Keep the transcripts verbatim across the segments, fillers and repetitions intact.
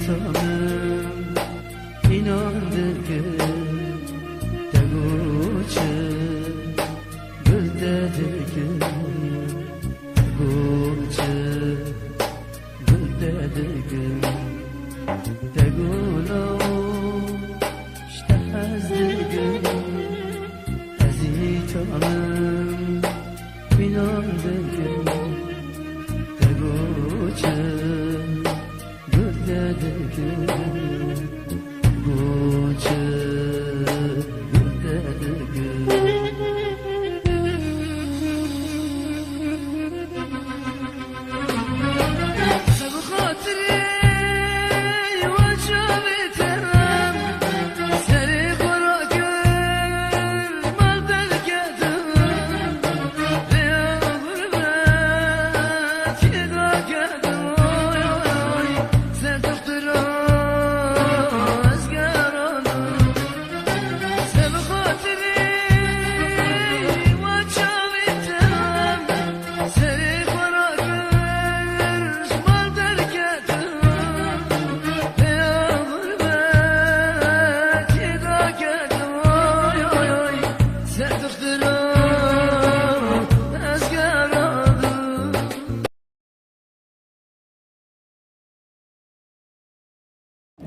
Tanrım, inan dikim, te goçe, gul te dikim, te goçe, gul te dikim, te gula, ji te hez dikim, ezî tanrım, inan dikim, te goçe, gul te dikim, goçe, gul te dikim.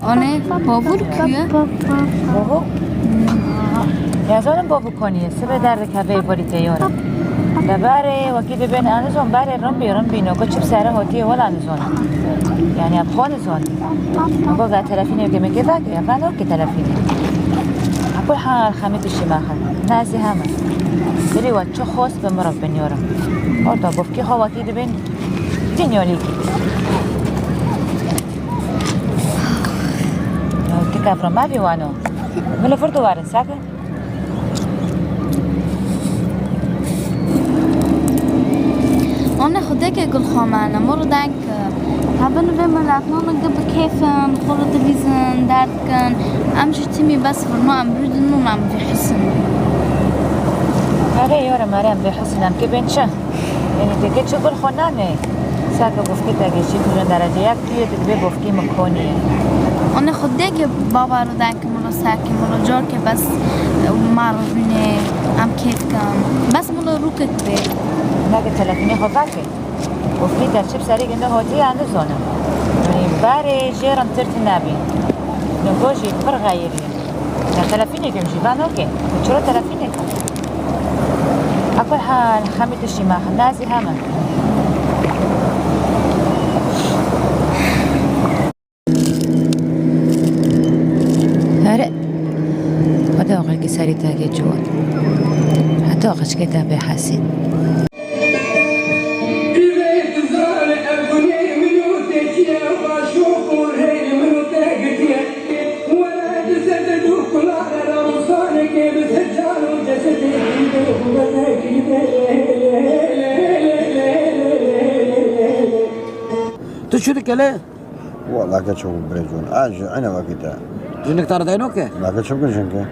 Anê, bavur kuye? Bavur? Yazanim bavur koniye, sibe derdek hevê borî teyore. Lebarê wekî dibên anizon, barê rimbî, rimbî no, ku çip sere hotiye wela nizon. Yani ya xo nizon. Goga telefînê ke me ke vake, ya vano ke telefînê. Akul hal xemî tişî maxe. Nazi heme. Diri wa çi xos bi mirov biniyorum. Orta bofkî xo wekî dibên. Dinyolî. Tika vro mavî wano. Milo vir duwarin sake. Anne xudeke gul xamane, mor denk. Hebin ve milet nonun gibi keyfin, xolo divizin, derd kin. Em ji timî bes virno em rûdin û em vî hisin. Erê, yore, merem vî hisin, em kibên çi? Yanî, dike çi gul xwe nane? Sake bofkê te geçî, tu jin derece yek tu yê, tu dibê bofkê min konî ye. Anne xwe dege baba ro denkim ro serkim ro cor ke bes, e, ma ro bîne, em kêf kin. Bes min ro rûkek bê. Nake telefonê xwe veke. Bofkê te çi bi serê ginde hotiye, em nizonin. Yanî, berê jê rin tir tu nebî. Niko jî pir xeyirî. Ya telefonê kim jî vano ke. Çiro telefonê kim? Akul hal, xemî tişî me, nazî heme. Here. Heta xelkî serî te ke ciwan. Heta xeçkê te bê hesîn. Tu çi dikele? Wala ke çabuk birêz bûn. Ez ji ene wekî te. Jinik te re dayno ke? Weke çabuk jinke.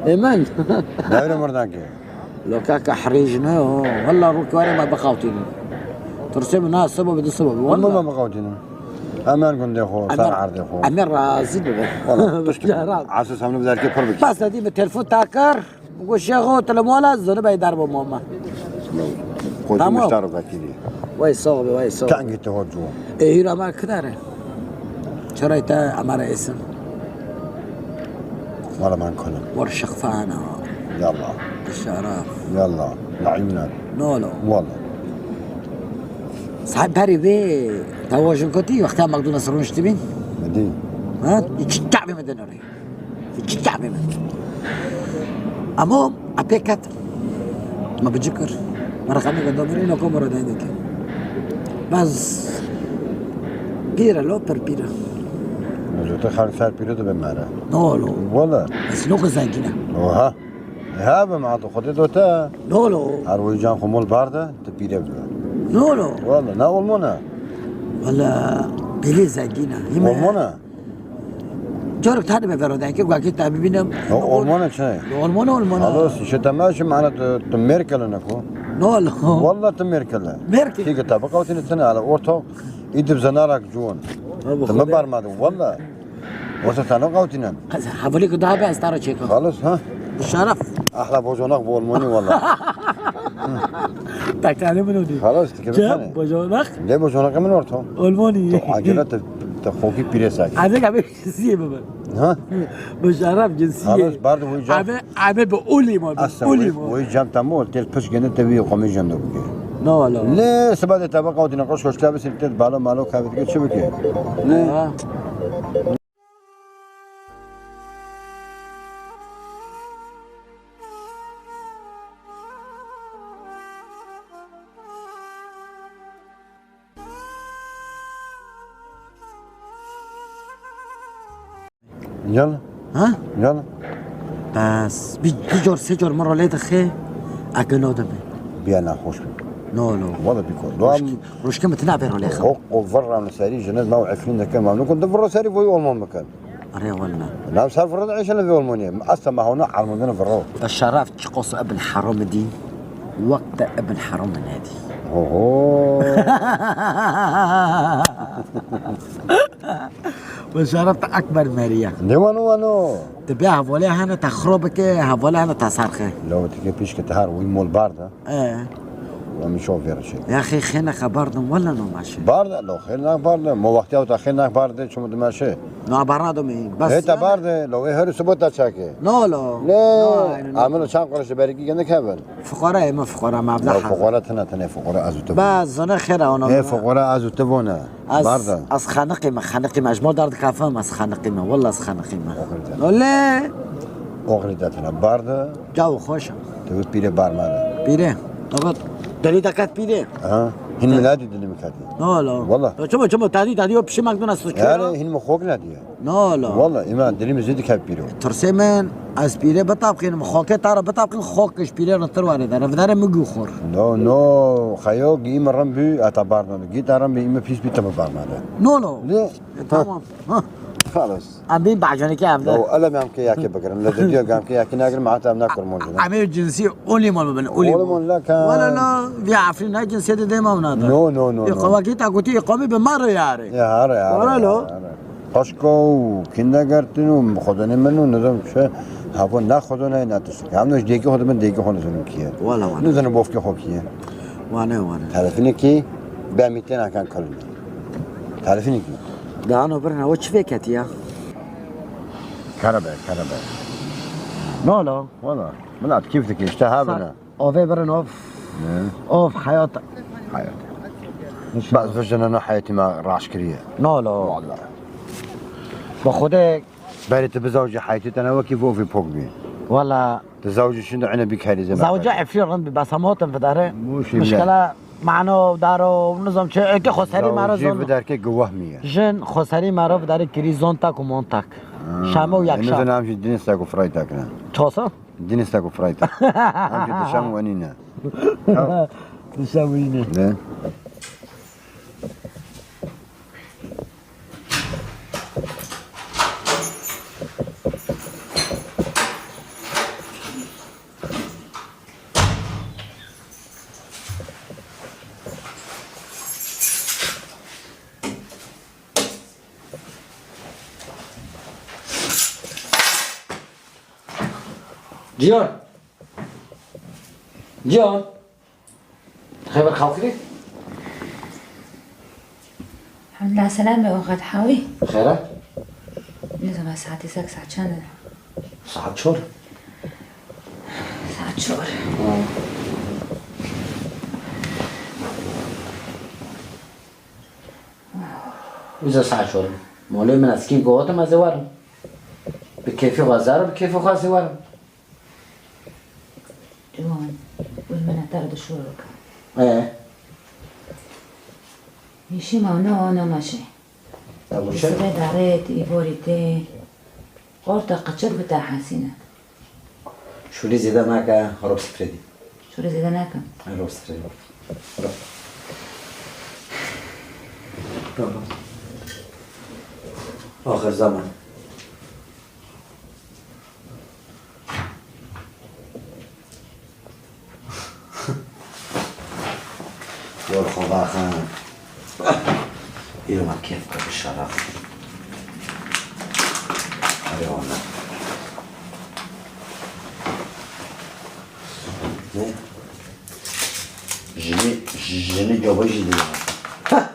Ê min. Dewre mirdan ke. Lo kaka herî jino, walla rûkwarê me biqawtînin. Tirsê min na sibo bi du sibo bi. Hemû walla me biqawtînin. Em her gundê xwe, ser erdê xwe. Em ê razî bibe. Wala, tişt. Ya razî. Asas hemû bi derkê pir bikî. Bas edî bi telefon takir. Go şêxo, tu li mala ziribeyê derbo mama. Tamam. Xwedî miştar vekî dî. Wey sağ ol, wey sağ ol. Tengî tu hot ciwan. Ê, hîra me kidere. Çerey te emere êsin. Wala man kona. War şixfana. Yalla. Bişara. Yalla. Laimna. Nolo. Wala. Saet berî vê tewajin kotî, wexta McDonald's rûniştibîn. Medî. Ha? Çi tabê me denere. Çi çavê min. Amo, apê ket. Ma bi ci kir. Ma reqemê ke domirî, no komora dayne ke. Bas. Pîre lo, pir pîre. Zûtî xelk ser pîre dibe mere. No lo. Wala. Ez no ke zengîne. Oha. Ha, be ma tu xwedê dote. No lo. Her wî can xwe mol barde, tu pîre bibe. No lo. Wala, ne olmana. Wala, pîrê zengîne. Olmana. Carek tane me vero dayke, guakê te bibînim. O, olmana çi? Olmana, olmana. Alo, sîşe te me şi mana tu, tu mêrkele ne ko. No, no. Walla tu mêrkele. Mêrke. Ki te biqawtîne tine, ala orta îdib zenarak cuwan. Ha, bu Te xwe me de. Barmadin, walla. Wasa te ne qawtînin. Hevalê ku daha be ez te re çêkim. Xalas, ha? Bi şeref. Ahla bocanak bi Almanî, walla. Tekrarê min o dî. Xalas, dikeve Çe? Sene. Bocanak? Lê bocanak min orto. Almanî. To acele te, te xokî pîrê sak. Azek abi. Cinsiyê bibe. Ha? Bi şeref cinsiyê. Xalas, bardo wî cem. Ame, ame bi olî ma, bi Asa olî wî, ma. Wî cem temo, tel piş gene te wî qomê cem de bike. Na wala. Lê siba de tabak qawdîne, qoş qoş tabisî, tel balo malo kavê dike çi bike? Lê Ha. Gel. Ha? Gel. Bes, bir, bir cor, sê cor min rolê dixê, eke nadime. Biya naxweş bû. No, no. Wala bî ko. Ruşk-, ruşkê min tine bê rolê xwe. Hok û vir ram li serî jinet nav Efrîn dike, mamnû kun di vir serî voy olman bikin. Arê wala. Nav ser vir de eşe li vê olmaniyê. Esta me hona almandin vir. Be şeref çiqos ibn Haram dî. Wekte ibn Haram nedî. Oho. Weşareta Ekber Meriye. Ne wano wano? Dibe hevalê hene te xiro bike, hevalê hene te serxe. Lo tike pişke te her wî mol barda. E. Wa min şo vêre şey. Ya xê xêne xebar din, wala no maşe. Barda, lo xêr nak barda. Mo wextiya ta xêr nak barda, çimo dimaşe. No barna do mi. Bas. He te barda, lo e her subot ta çake. No lo. Ne. No, aynen, no. Amelo çan kuruşe beriki gene kebel. Fuqara ê me, fuqara me, evde Ya hazir. Fuqara tine, tine fuqara ez û te Ba, vone. Zane xêra ona Ê vone. Fuqara ez û te vone. Ez, Barda. Ez xeniqî me, xeniqî me. Ji mor derdikefim, ez xeniqî me. Walla ez xeniqî me. Oxir de. Lê. Oxir de tine. Barda. Cawo xweş e. Te wî pîrê bar me de. Pîrê. Tabi. Delî deket pîrê. Ha. Hin Te- min nedî dilî min ketî. No, lo. Walla. To çimo, çimo, tadî, tadî o pişimek duna suçu. Yani hin min xok nedî. No, lo. Walla, îman dilî min zî dike pîro. Tirsê min, ez pîrê bitapqînim, xokê te re bitapqîn, xok ji pîrê re tir were de, revdere min gû xor. No, no, xeyo, gî min rim bû, eta barna. Gî te rim bû, î min pîs bû, te min barna de. No, no. Ne? E, tamam. Ha. Xalas. Em bîn bacanekî evde. No, ele me em ke yekê bigirin. Le didiyo gam ke yekê negirim, hata em nekurmon jine. Em ê cinsî olî mal bibin, olî mal. Olî mal la ka. Wala la, vî Efrîn ne cinsiyetê dê ma nada. No, no, no, Ê, no. Qawakî ta gotî, ê qawmî bi ma re yare. Ê, hare, hare, Wala hare, lo. Hare. Paşka û kindergarten û xwedonê min û nizam çi, havo ne xwedonê ne tiştek. Hem ji dêkê xwe dibin, dêkê xwe nizanim kî ye. Wala, wala. Nizanim bofkê xwe kî ye. Wane, wane. Telefonekî be mîtên akan kalin. Telefonekî. Dano birine, o çi vê ketiya? Kerebe, kerebe. Nala. Wala. Min at keyf dike işte ha bine. Avê birin av. Ne? Av heyat. Heyat. Bas vijinana heyatî me raş kiriye. Nala. Wala. Bi Xwedê. Berê tu bizawcî heyatî te ne wekî vovî pok bî. Wala. Tu zawcî şimdi ene bir kere zeme. Zawcî efî rind bi besamotin vidare. Bu şey Mişkela mano daro nizam çi eke xoseri mara zon. Zawcî vidarke guwahmiye. Jin xoseri mara vidare kiri zon tak û mon tak. Şame û yakşam. Nizam jî dinistek û fraytak ne. Çosa? Dinistek û fraytak. Hem ki dişam wenî ne. Dişam wenî ne. Ne? Cihan. Cihan. Xeber xalkirî? Elhamdulillah, selamê oxet hawî. Xêre? Nizam saetê sek saet çend e? Saet çor. Saet çor. Ha. Uza saet çor. Molê min eskî gotim ez ê werim. Bi kêfê xwe ez ê werim, bi kêfê xwe ez ê werim. Ciwan, wî minetar di şûr bike. E? Hîşî ma ne ana meşe. Ew çi? Sibê darê ti îborî tê. Orta qeçir bi te hesîne. Şûrî zêde nake, horo bi sifrê dî. Şûrî zêde nake. Horo bi sifrê dî. Horo. Tamam. Axir zaman. Yol xwe baxin. Yoma kêf xwe bişara. Arê ona. Ne? Jinê, jinê caba jî diyar. Heh!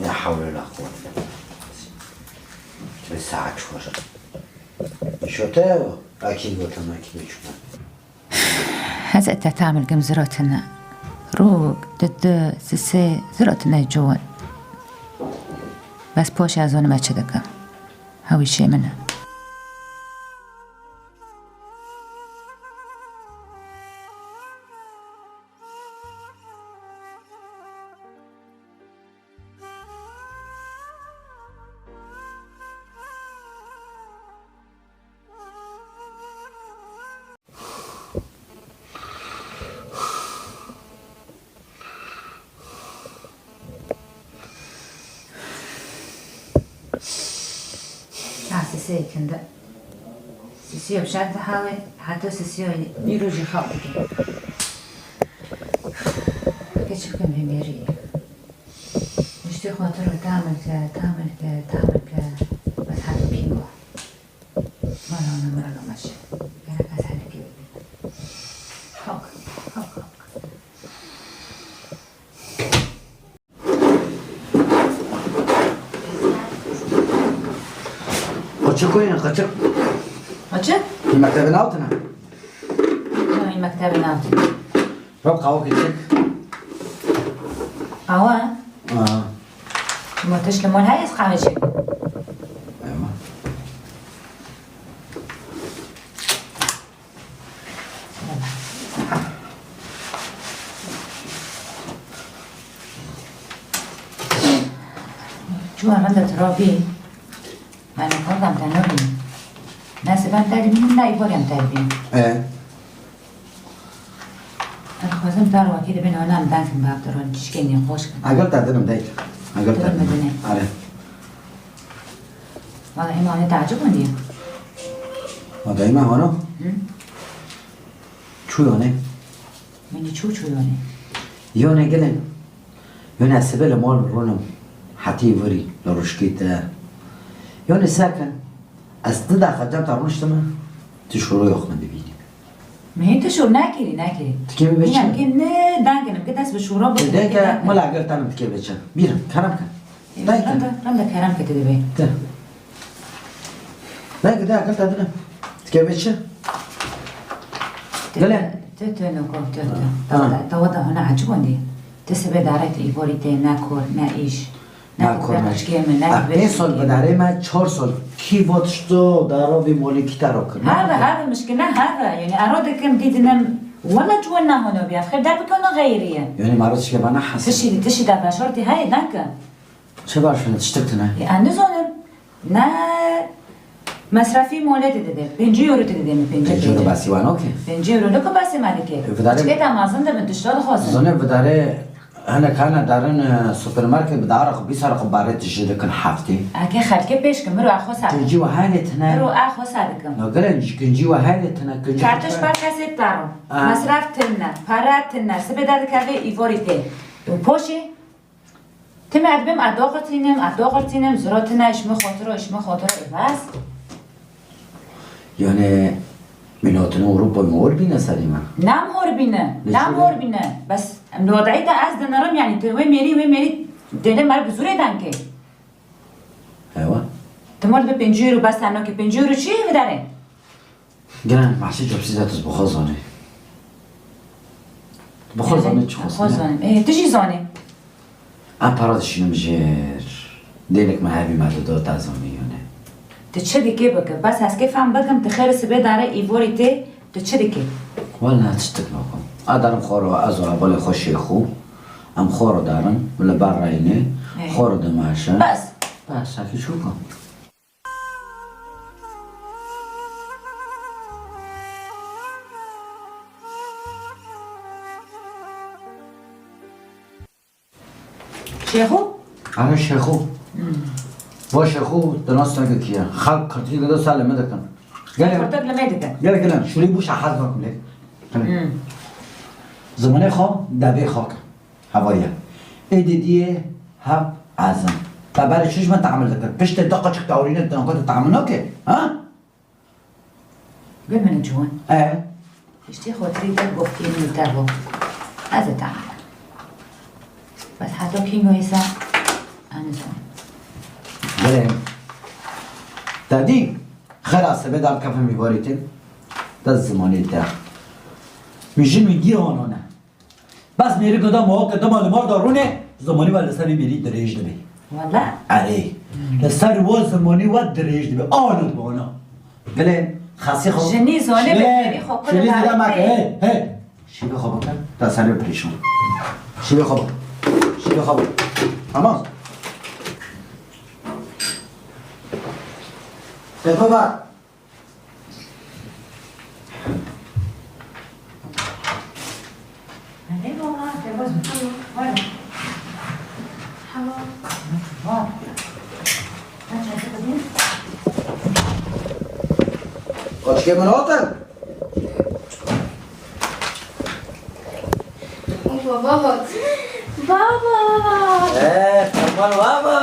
Ya hewle la quwwete illa billah. Bi saet çû. Şote ya, akî gotam, akî çû. Hezete tamil gim zirotine. Rûk, dudu, sisê, zirotine ciwan. Bes poşa zonime çi dikim. Hewîşê min e. Saet sisê kinde. Sisiyo bi şert hawê, heta sisiyo îro jî xew dike. Keçik bi mêrî. Niştî xatir tamil ke, tamil ke, tamil ke. Bes heta pîngo. Bana ona mira maşe. Gerek ez hevî pî bibî. Hok, hok, hok. Qaçık oyna, qaçık. Qaçık? Li mektebê newtine? Yo, li mektebê newtine. Rab qawakê çek. Qawa? Ha. Ma tişt li mal heye ez qawê çek. Eywa. Çû em de tirafî. Yani, program te nabî. Ne siben te dibînim, ne îvarî em te dibînim. E. Ez xwazim dar wekî dibin, ona em deng kin, bab diron, çişkê nîqoş kin. Agir te dinim, dayk. Agir te dinim. Dinim, dinim. Are. Wala, hema ne tacib û niye? Ma dayma hano? Hı? Çû yone? Min çû çû yone? Yone gelin. Yone sibe li mal rûnim. Hetî virî, li ruşkî te. Yone sekin. Ez tu daxa cem te rûniştime, tu şûro yox min dibînî. Min tu şûr nekirî, nekirî. Tikê min bê çi? Yemkî ne danginim, ki dest bi şûra bû. Dayke, mala gel tanim tikê bê çi. Bîrim, kerem ke. Dayke. Rem de, rem de kerem ke tu dibê. De. Dayke, de, gel tadine. Tikê bê çi? Gele. Tu, tu, no, ko, tu, tu. Ha. Tawa da, tawa da hona acı kondi. Ti sibê dare ti îborî tê, ne kor, ne îş. Ne kor, ne. Pênc sal bi darê me, çar sal. Kî va tişto dara vî molî kî te ro kir? Heve, heve, mişkile heve. Yani, ero dikim, dîdinim, wela ciwan nahone biya. Xêr der bikewne xeyrî ye. Yani, maro tişke bana hesab. Tişî, tişî de veşortî heye, danke. Çi baş ne, tiştik tine? E, ez nizanim. Ne mesrefî molê te dide. Pêncî euro te dide min, pêncî, pêncî euro pêncî. Basî wan, okey. Pêncî euro ne ku basî me dike. E, vidare. Çike te mazin de min tişta dixwazin. Zone vidare, hinek hene darin, e, supermarket bi dara xwe bîst sar xwe barê tişî dikin heftê. Eke xelkê pêş kim, miro a xwe sa. Kincî we hene tine. Miro a xwe sa dikim. No, girin, kincî we hene tine, kincî. Kartiş xwe par kesê daro. A. Mesref tine, para tine, sibê derdikeve îvorî tê. Û poşî? Tim ez bim, ez doxirtînim, ez doxirtînim, ziro tine, îş min xotiro, îş min xotiro, ê bes. Yani, milatine Ewropa mor bîne serî me? Nam hor bîne, nam hor bîne. Bes, em li wadayî de ez dinirim, yani, tu wê mêrî, wê mêrî dêlê mer bi zûrê denkê. Ewa. Tu mor bi pêncî euro bes, te nokê pêncî euro çi ye vidarê? Gelen mahsî copsî de tu bi xwe zanî. Bi xwe zanî çi xwe zanî. Ê, tu jî zanî. Em para dişînim jêr. Dêlek me hevî me dido te zanî yone. Tu çi dikê bike. Bes ez kê fam bikim, tu xêr sibê dare îvorî tê, tu çi dikê? Wele tiştik nakim. A darim xwe ro, ez û hevalê xwe Şêxû. Em xwe ro darin, li ber reyne, xwe ro dimeşin. Bes. Bes, hekî çûka. Şêxo? Ana Şêxo. Hmm. Va Şêxo, di nas neke kî ye. Xelk kirtî gido ser li me dikin. Gel. Kirtik li me dikin. Gel, gel, şûrî bû şehez nakim lê. Hmm. Zimanê xwe, debê xwe. Hevaya. Ê didiyê Ha, ezan. Te berê çi ji min tehamil dikir? Piştê du qeçik te orîne, tu nokte tehamil nake? Ha? Gul min ciwan. E? Piştî xotirî te goftî min te bû. Ez ê tehamil. Bes heta kî nûysa, ez nizam. Belê. Te dî? Xera sebe dar kefim îvarîtin. Te zimanî te. Min jin min gî anane. Bes mêrî goda mawake dema li mar da rûnê, zimanî we li ser wî mêrî dirêj dibe. Wala? Erê. Li ser we zimanî we dirêj dibe. Ana bi ana. Gelê xasî xwe. Jinî zonê bi mêrî xwe kul Jinî zira me ke, hey, hey. Şîvê xwe bike, te ser wê pirîşan. Şîvê xwe bike. Şîvê xwe bike. Tamam. Te baba. Koçkê min hatin? Baba hat. Baba! Ee, kurban baba!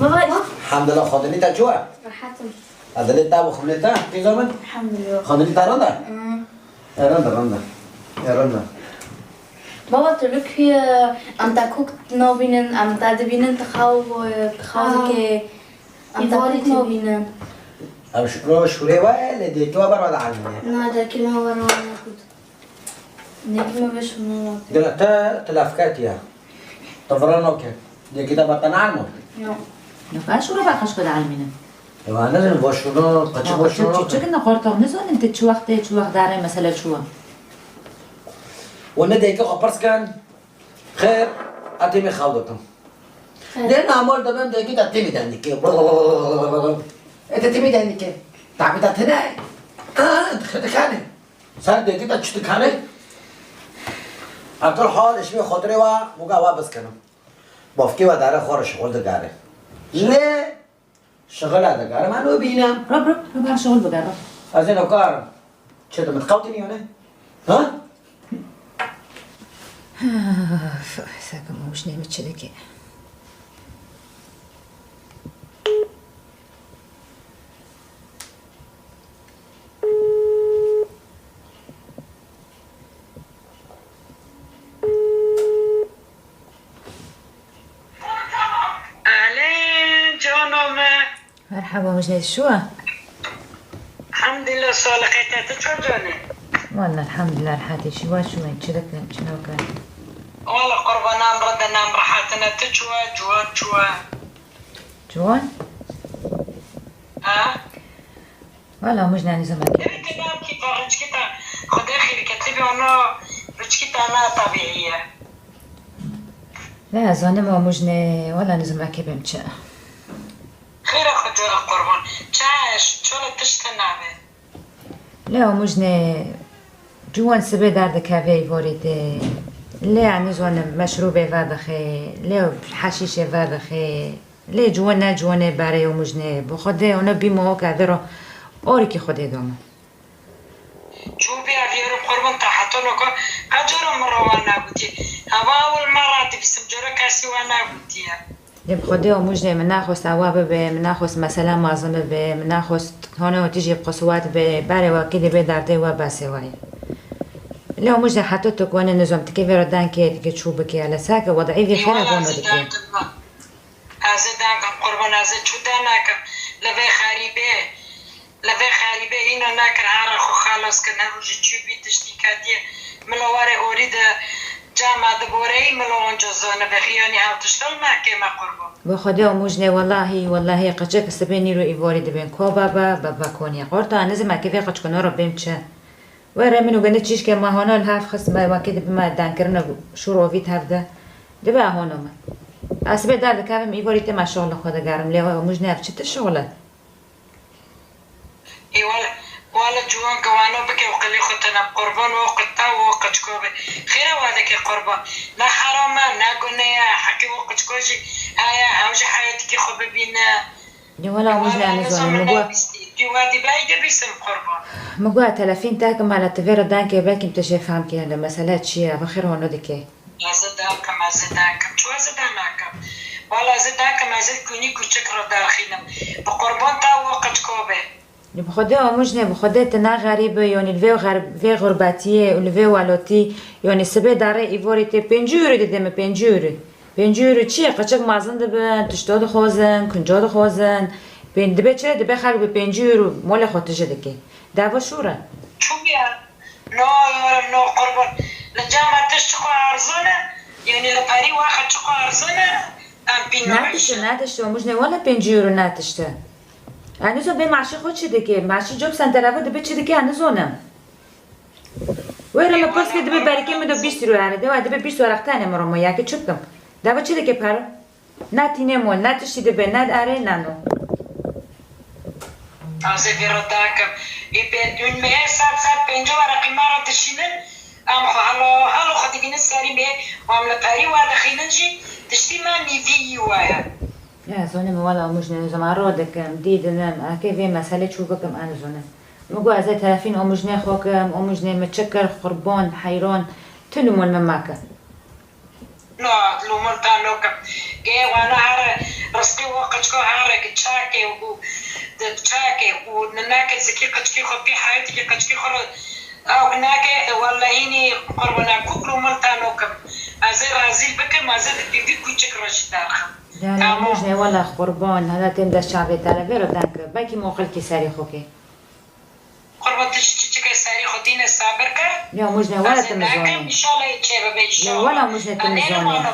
Baba! Elhamdulillah, xwedinî te çi we? Rehet im. Ez dilê te bixwim lê te, qîza min. Elhamdulillah. Xwedinî te rind e? Hmm. E, rind e, rind e. E, rind e. Baba, tu li ku ye? Em te kok nabînin, em te dibînin, tu xew, tu xew dikê. Em te kok nabînin. Ev şûro şûrê we ye, lê dêkê we ber we de elmîne. Na, dêkê me ber we nekut. Dêkê me vê şûno nake. Gelo te, tu lefketiye. Tu vira nake. Dêkê te ber te neelmo? Yo. Naka şûro ber xeşko de elmîne. Ewa, ne, ne, boşuna, kaçı boşuna. Çi, çi, çi, ne, qortax, ne zanin te çi wextê, çi wext dare, mesele çi wa? Û ne dêkê xwe pirs ken, xêr, a têmê xew dikim. Xêr. Lê namol dibim dêkê te têmî dendikê. E, te têmî dendikê. Tabî te tine. Ha, dikane. Ser dêkê te çi dikane? Ev hal işmê xotirê wa, muga wa biskinim. Bavkê wa dare xwe re şixul digare. Lê şixula digare, ma nû bînim. Rab, rab, rab, her şixul bigare. Ez ê nokar. Çi de min qewtî niyone? Ha? Sekim û şinê min çi dike? Elê, cano me. Merhaba, Mujne, şiwa? Elhamdülillah, salixê te, tu çor canê? Walla, elhamdülillah, rehetê şiwa, şiwa, çi dikin, çi nakin? Walla, qurbanan re de nam rehatine, tu çiwa, ciwan çiwa? Ciwan? Ha? Wala, Mujne, nizam e. Ev te nam kî ta, riçkî ta, Xwedê xêr ke, tu bî ona riçkî ta na tabîî ye. Ne, zanim a Mujne, wala, nizam e ke bêm çi. Xêr e, xwe cara qurban. Çaş, çola tişt nabe. Lê a Mujne, ciwan sibê derdikeve îvarî tê. Lê, ez nizanim, meşrûbê vedixê, lê heşîşê vedixê. Lê ciwan ne ciwanê berê a Mujne. Bi Xwedê ona bî mawake vê re arikî Xwedê dame. Çûbî ev yerim qurban te heta loka qet cara min re wan nagotî. Heva ewil me re dibîsim cara kesî wan nagotiye. Lê bi Xwedê a Mujne min naxwest ewa bibe, min naxwest mesela mezin bibe, min naxwest hane û tijî bi qiswet be, berê wekî dibê derdê we besê we ye. Lê a Mujne heta tu ku wene nizam tikê vê re dengkê dikê çû bikê, hele seke wedî vê xêr e bono dikê. Ez ê dengim qurban, ez ê çû de nakim. Li vê xerîbê, li vê xerîbê îna nekir, here xwe xelas kir, ne rojê çû bî tiştî ketiye. Mila were orî de cema di boreyî mila onca zane be xiyanî hev tiştal mehkê me qurban. Bi Xwedê a Mujne, wellahî, wellahî, qeçek sibê nîro îvarî dibên. Ko baba, baba koniye. Qorta, nizim e ke vê qeçkona re bêm çi? Were min û gene çîşke me hana li hev xist me wekî dibe me denkirina şûr ovît hev de. Dibe hana me. Ez sibê derdikevim, îvarî tê me şixulê xwe digerim. Lê we Mujne ev çi ti şixul e? Ê wele, wele ciwan ke wano bike û qilê xwe tene qurban û qita û qeçko be. Xêra we dike qurban. Ne heram e, ne gune ye, heqê û qeçko jî heye, ew jî heyetikê xwe bibîne. Lê wela Mujne, ez nizanim, min got, min got, ez telefîn te kim, hele tu vê re dengê, belkî tu jê fehm kê, hele mesele çi ye, bi xêr hano dikê. Ez ê derkim, ez ê derkim. Çi ez ê dernakim? Wala ez ê derkim, ez ê kûnî kûçik re derxînim. Bi qurban te û qicko be. Li bi Xwedê Omujnê, bi Xwedê tu ne xerîb î, yanî li vê xer-, vê xurbetiyê û li vê welotî, yanî sibê darê îvorî tê pêncî euro didê min, pêncî euro. Pêncî euro çi ye? Qeçik mezin dibin, tişto dixwazin, kunco dixwazin. Pên-, dibê çi? Dibê xelk bi pêncî euro molê xwe tije dike. Dava şûr e. Çûbûye. No, no, qurban. Li cama tişt xwe erzan e. Yanî li perî waxa çi xwe erzan e. Em pî Ne tişt e, ne tişt e. Omujnê, wele pêncî euro ne tişt e. Ez nizam bê maşê xwe çi dike? Maşê job center ev dibê çi dike? Ez nizanim. Wê re me pirs kir, dibê berikê min de bîst euro here. Dewa dibê bîst euro tenê min re mo, ya ki çi bikim? Dava çi dike paro? Ne tîne mol, ne tiştî dibe, ne erê, ne no. Tazê vê re dakim. Ê bê dûn me hê sed, sed pêncî were qîma re dişînin. Em xwe helo, helo xwe digînin serî me. Û em li perî we dixînin jî, tiştî me nîvî yî we ye. Ya, zonim wala Omujnê, nizam, ro dikim, dî dinim, eke vê meselê çû bikim, ez nizanim. Min got, ez ê telefîn Omujnê xwe kim, Omujnê min çi kir, qurban, heyran, tu lûmon min meke. No, lûmon te nokim. Gê wana here, rizqî wo qicko here, ki çakê û di çakê û nineke zikî qicikî xwe pî heyatî ki qicikî xwe re ew nake, wellehînî qurbana kûk lûmon te nokim. Ez ê rezîl bikim, ez ê di pîvî kûçik re jî derxim. Yani Tamam. Omujnê wela qurban, hela tên dest çavê te re vê re deng kir. Belkî moxilkî serî xwe kê. Qurban tu jî çiçike serî xwe dîne sabir ke. Ya Omujnê wela tu mizonê. Înşallah çê bibe înşallah. Lê wela Omujnê tu mizonê.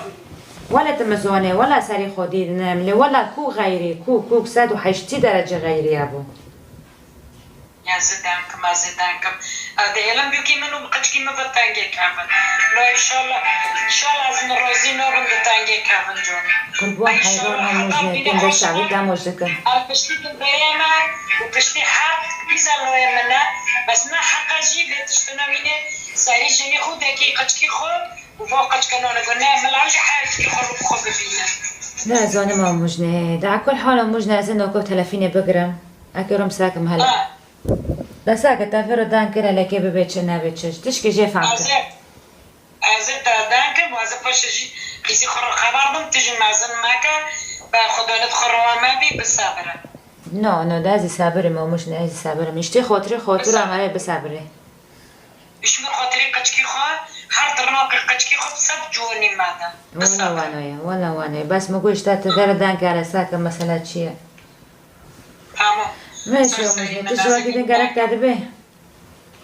Wela tu mizonê, wela serî xwe dînim. Lê wela ku xeyrî, ku, ku sed û heştî derece xeyrî ya bû. Ya zê deng kim, ez zê deng kim. Ez dihêlim bûkî min û qicikî min ve tengê kevin. No înşallah, înşallah ez min rozî nobim di tengê kevin con. Qurban heyran Omujnê, tên dest çavê te moj dikim. Em piştî di bêyê me û piştî heq îza loyê min e. Bes ne heqa jî vê tiştine wînê serî jinî xwe dekî qicikî xwe û vo qicike nane go ne milav jî her tiştî xwe rû xwe bibîne. Ne zanim Omujnê. Da kul hal Omujnê ez ê noko telefînê bigirim. Eke rom sakim hele. Ha. Da sake te vê re dan kir hele kê bibe çi nebe çi. Tişkî jê fam kir. Ez ê, ez ê te dan kim, ez ê paşê jî qîzî xwe re xeber dim, tu jî mezin meke, be xwe donet xwe rewa me bî, bisebire. No, no, da ez ê sabirim, Omujnê, ez ê sabirim. Îştê xotirê xotura me re bisebire. Ji min xatirê qeçkî xwe, her di rinaqê qeçkî xwe bi sed ciwanî me de. Wela wanoye, wela wanoye. Bes min got, işte, tu vere dan kere sake mesele çi ye? Tamam. Meşe Omujnê, tu ji wekî din gerek te dibe?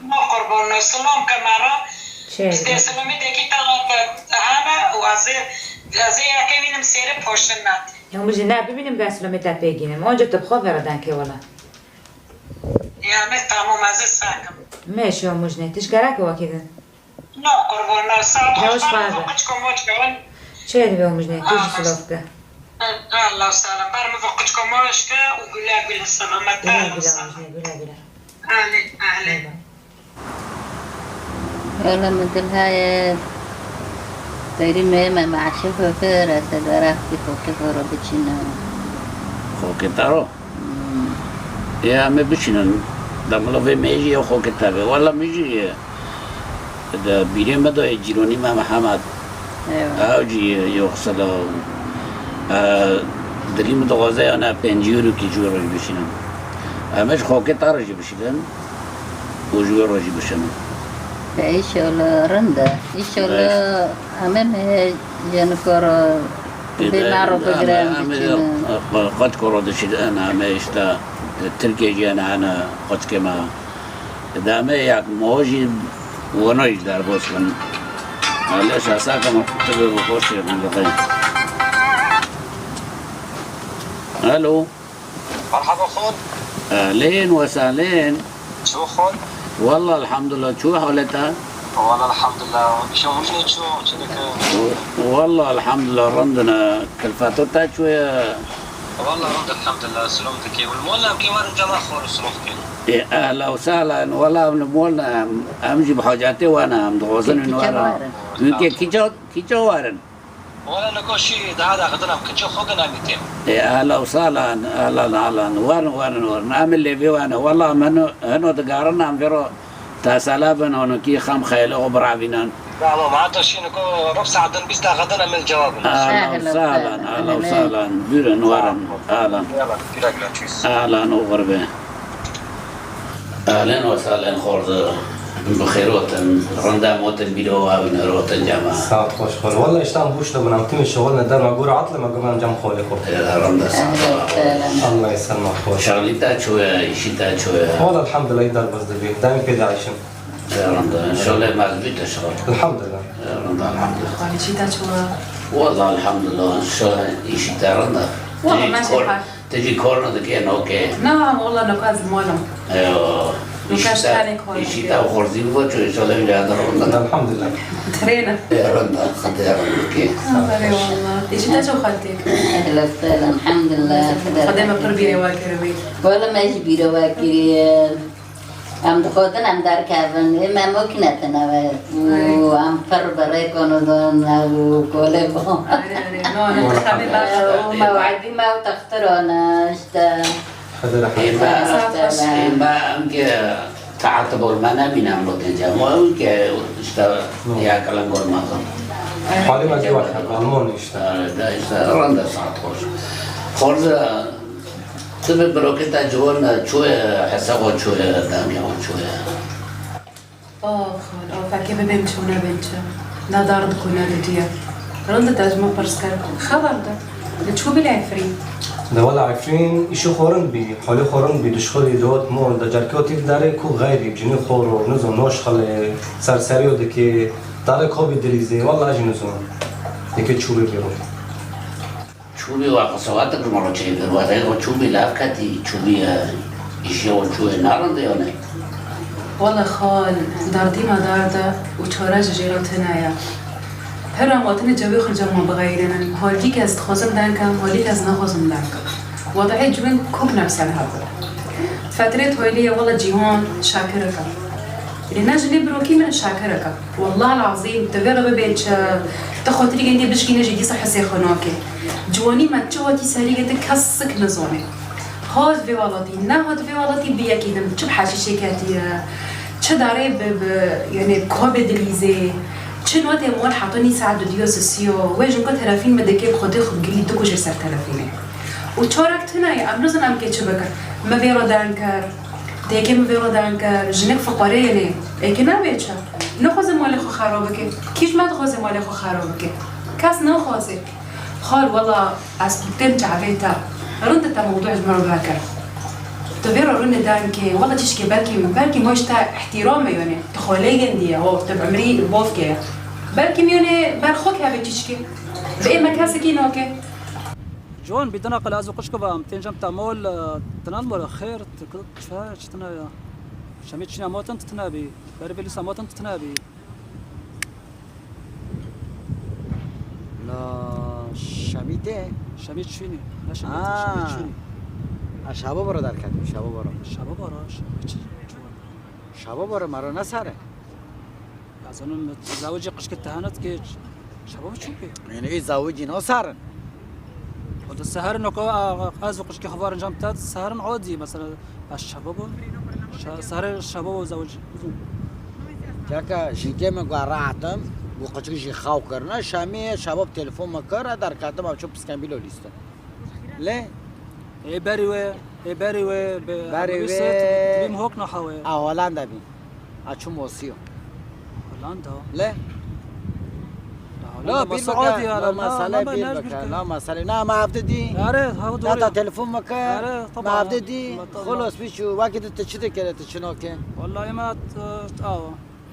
Ma qurban, silam ke me re. Çê dibe? Silamê dekî te re hene û ez ê, ez ê yekê bînim sêrê poştin nat. Ya Omujnê, ne bibînim, ben silamê te pê gînim. Onca tu bi xwe vere dan ke wela. Ya me tamam, ez ê sakim. Meşe Omujnê, tu ji gerek wekî din. Na qurban, na saet xweş, ber min ve qicko moçke win. Çê dibe Omujnê, tu jî silav ke. Allah salam, ber min ve qicko moçke û güle güle selamet. Güle güle Omujnê, güle güle. Ahlê, ahlê. Bay bay. Hele min dil heye, berî me, me meşê xwe kir, ez ê derextî xwe kir, xwe re biçînim. Xokê te ro? Hmm. Ya me biçînin. Demilo vê me jî yew xokê te be. Wela me jî, e, de bîrê me de cîronî me Mihemed. Eyvallah. Ew jî, e, yoxsel e. E, dilî min dixwaze, yani pêncî euro kî ji wê re jî bişînin. Em ê ji xokê te re jî bişînin. Û ji wê re jî bişînin. De, înşallah rind e. Înşallah em ê me jê nikaro bê me re bigire em biçînin. Qeçko re dişînin, em ê işte Tirkiye jî hene, hene qeçkê me. Demê yek moho jî wano jî derbas bin. Lê şasaka min tu bi xweş min dixê. Alo. Merhaba xol. Ehlên we sehlên. Ço xol? Wallah elhamdulillah, ço halê te? Wallah elhamdulillah. Şo Mujnê ço, çi dike? Wallah elhamdulillah, rind in e. Kilfeto te ço ye? Wallah rind elhamdulillah, silam dike. Wal molla em kê werin cema xor silof ke. Ê, ehla û sehla, wela em li mol ne, em, em jî bi hacetê we ne, em dixwazin win werin. Wî ke kîca, kîca werin? Wela niko şî daha da xidin em kiçi xwe gina mîtê. Ê, ehla û sehla, ehla, ehla, werin, werin, werin. Em ê lê vê we ne. Wela em hino, hino digarin em vê ro tesele bin, hino kî xem xeylê xwe birevînin. Tamam, hatta şîniko rub saetin bîst deqetin em ê cevabin. Ahlan, sahlan, ahlan, sahlan. Buyurun, varın. Ahlan. Yala, güle güle, tschüss. Ahlan, o gurbe. Ahlan ve sahlan, xorze. Bi xêr hatin. Rinde motin bîro wa wî nero hatin cema. Saet xweş xor. Walla îşte em hûş dibin, em timî şixul ne derma gor atle me guvan cem xolê xwe. Ê, rinde saet. Ahlan. Allah yeselma xor. Şaxlî te çûye, îşî te çûye. Walla elhamdülillah îdar baz dibî. Daim pê de ayşim. Ê, rinde. Şaxlê mezbî te şaxlî. Elhamdülillah. Ê, rinde, elhamdülillah. Xalî çî te çûye? Walla elhamdülillah. Şaxlê îşî te rinde. Walla Tê meşe kor- hal. Te jî kor nadike, nokê? Na, walla noka ez li mal im. Eyo. Noka ji tenê kor dike. Îşî te û xorzî bibo, ço îşallah wî lê de ronda. Elhamdülillah. Tirêne. Ê, ronda, xatê ronda ke. Aferê walla. Îşî te ço xaltê? Ehla sehla, elhamdülillah. Xwedê me pir bîrê we kiribî. Walla me jî bîro we kiriye. Em dixwazin em derkevin. Ê me mok netine we. Û Ay. Em pir bi rêkon û don û kolê bû. Erê, erê. No, no, tu xemê baş. Û me we'dî me û textir ona işte. Xwedê rehmet. Ê me, Sağ ol. Ê me em ke taat bol me nemîne em rotên cem. Em ke işte No. ya kalan gol me. Halî me cî wext Alman işte. Ee, de işte rende saat xweş. Xorze. Tu bi birokê te ciwan çûye, hesa xwe çûye, dengê xwe çûye. Ax, ax, fekê bibên çi û nebên çi. Ne dar dikû ne didiye. Rind e te ji min pirs kir. Xeber de. Li çû bî li Efrîn? De wela Efrîn îşê xwe rind bî, halê xwe rind bî, dişxulî dot mol, de cerkê tîv derê ku xeyrî, cinî xor û nizon noş xilê, serseriyo dikê, darê ko bî dilîzê, wela jî nizon. Dikê çû bî bîro. Çûbî wa qisewat kirmalo çêkir, wa zey xwe çûbî lav ketî, çûbî, e, îşê xwe çûyê narinde yone. Wele xal, dardî me darde û çare ji jê re tune ye. Pera ma tine cewê xirca ma bixeyrînin. Halî kes dixwazim denkem, halî kes naxwazim denkem. Wadehê civên kok nefsen hebû. Fetrê toylê ye wele cîhan şakirek e. Lê ne jinê birokî min şakirek e. Wellahil azîm, tu vê re bibê çi, tu xatirî gindî bişkîne jî dîsa hesê xwe nake. Ciwanî me çi hatî serî girtin kes sik nizane. Hat vê welatî, nehat vê welatî bi yekî din, çi bi heşîşê ketiye, çi darê bi, bi, yanê ka bi dilîzê, çi notê mal heta nî saet dudiyo sisiyo, wê jinka telefîn mi dike bi xwedê xwe girî dikuje ser telefînê. Û çarek tune ye, em nizin em kê çi bikin. Me vê re deng kir. Têkê min vê re deng kir, jinik fiqareyê nê. Êkê nabê çi? Nixwaze malê xwe xera bike. Kî ji me dixwaze malê xwe xera bike? Kes naxwaze. Xal, wela ez qutên çavê te. Rind e te mewdû ji min re vekir. Tu vê re rûnê deng kê, wela çişkê belkî, belkî ma ji te îhtîram e, yanê. Tu xalê gindî ye, ho, tu bi emrî bavkê ye. Belkî miyonê ber xwe keve çişkê. Bi ê me kesekî nake. Ciwan bî dina qala ez û qişka ve em tên cem te mol, e, tinan mol xêr, tu çi, çi tine ya? Şemî çîna motin tu tine bî. Berê vê lîsa motin tu tine bî. La Şemî tê? Şemî çînî. Ne Şemî tê, Şemî Ha. çînî. Ha, şabo bora derketim, şabo bora. Şabo bora, Şemî çi, çi bora? Şabo bora, mero ne sare? Ez zanim zewicî qişkê tehenê dike, şebab çû pê? Yanî ê zewicî nasarin. Xwe di seherin weke ez û qişkê xwe varin cem te, seherin adî, mesela, ez şebab im. Şe-, seherê şebab û zewicî. Keka, jinkê min ku rahat im, ku qişkê jî xew kirine, şemê şebab telefon min kir, ez derketim, em çû piskembîlo lîstin. Lê? Ê berî wê, ê berî wê, be-, Berî wê wê. Bîm hok naha wê. A Holanda bî. A çû Mosîyo. Holanda? Lê? La Holanda Lo, bîr basa bike, adî ya, la la, mesele la, bîr la, bike, la mesele. Na, ma evde dî. Are, ha, doğru. Ya da telefon bike, Are, ma tamam. Evde dî. Tamam. Xolos, bî çû, wekî de tu çi dikere, tu çi nake? Vallahi ma, e, awa.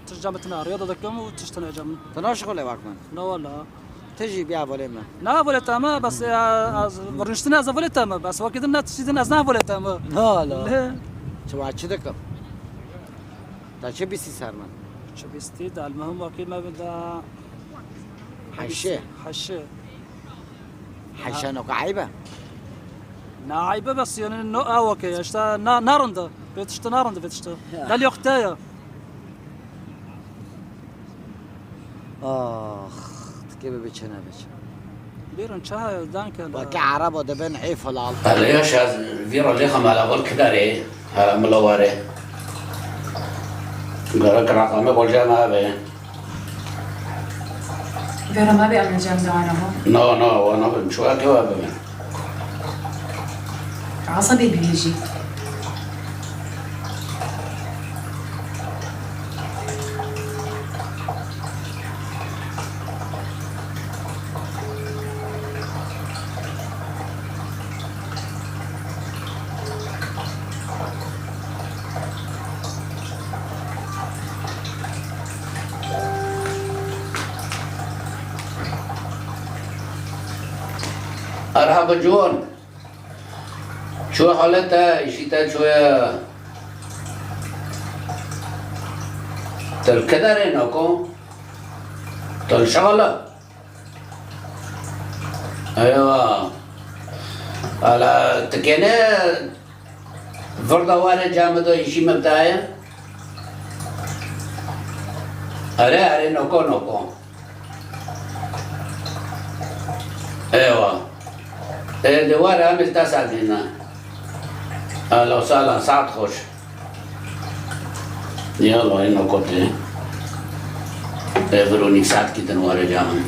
Tişt cem tine, riyada dikim û tişt tine cem. Tu naşixule wek min? Na wala. Ti jî bî hevalê min. Na hevalê te me, bes, e, ez, rûniştine ez hevalê te me, bes wekî din ne tiştî din ez ne hevalê te me. Na la. Lê. Çi wa çi dikim? Te çi bîstî ser min? Çi bîstî, de elmehim wekî me bi de. Heşê. Heşê. Heşê no ka eyb e? Na eyb e, bes yani no ew wekî, işte na, na rind e. Vê tiştî na rind e, vê tiştî. Ya. Delî yoxte ya. Ax, tikê bibe çi nebe çi. Bêrun çawa danke. Weke Erebo dibin ê filal. Hele yaş ez vîra lê xemela gol kidarê. Hele mila ware. Gerek raqame gol cana be. Vera me bê em li cem de wana ho. Na, na, wana bin. Çuwa ke wa bibin. Asa bê bihêjî. Erhaba ciwan. Ço halet e, îşî te ço ye? Te li kedarê nako? Te li şexala? Eywa. Ala tikêne virda ware camê de îşî me bitaye? Erê, erê, noko, noko. Eywa. Ê, de ware em li te saetê ne. Ehlen we sehlen, saet xweş. Yalla, ê noko tê. Ê, vir û nîv saetkî din ware camê.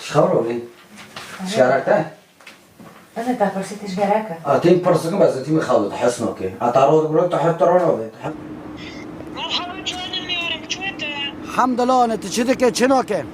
Ji xew re bî. Ji gerek te? Ene te pirsî tişt gerek e. A, tîm pirsikim ez tîmî xew de, te hes nake. A, ta ro, ro, te hes, te ro nave. Merhaba canım, yarim, çi te? Hemdullah, ne, tu çi dike, çi nake?